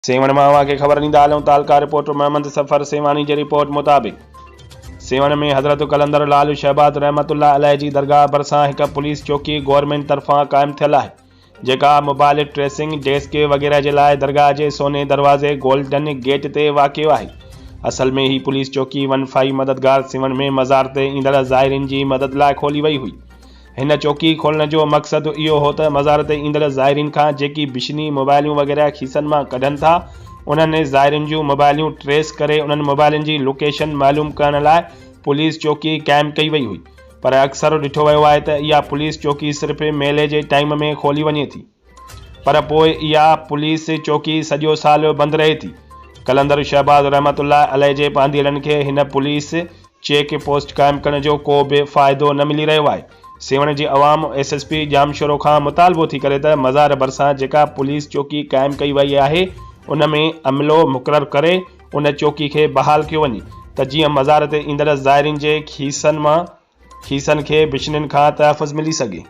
سيوهڻ مان اوهان کي خبر ڏيندا هلون تعلقه رپورٽر محمد صفر سيوهاڻي جي رپورٽ مطابق سيوهڻ ۾ حضرت قلندر لعل شهباز رحمت الله عليه جي درگاهه ڀرسان هڪ پوليس چوڪي گورنمينٽ طرفان قائم ٿيل آهي جيڪا موبائل ٽريسنگ ڊيسڪ وغيره جي لاء درگاهه جي سوني دروازي گولڊن گيٽ تي واقع آهي اصل ۾ هي پوليس چوڪي ون فائيو مددگار سيوهڻ ۾ مزار تي ايندڙ زائرين جي مدد لاء کولي وئي هئي هن چوڪي کولڻ جو مقصد اهو هو ته مزار تي ايندڙ زائرين کان جيڪي بشني موبائليون وغيره کيسن مان ڪڍن ٿا انهن زائرين جون موبائليون ٽريس ڪري انهن موبائلين جي لوڪيشن معلوم ڪرڻ لاء پوليس چوڪي قائم ڪئي وئي هئي پر اڪثر ڏٺو ويو آهي ته اها پوليس چوڪي صرف ميلي جي ٽائيم ۾ کولي وڃي ٿي. پر پوء اها پوليس چوڪي سڄو سال بند رهي ٿي. قلندر شهباز رحمت الله عليه جي پانڌيئڙن کي هن پوليس چيڪ پوسٽ قائم ڪرڻ جو ڪو به فائدو نه ملي رهيو آهي. سيوهڻ جي عوام ايس ايس پي ڄامشورو کان مطالبو ٿي ڪري ته مزار ڀرسان جيڪا پوليس چوڪي قائم ڪئي وئي آهي ان ۾ عملو مقرر ڪري ان چوڪي کي بحال ڪيو وڃي ته جيئن مزار تي ايندڙ زائرين جي کيسن مان کيسن کي بشنين کان تحفظ ملي سگهي.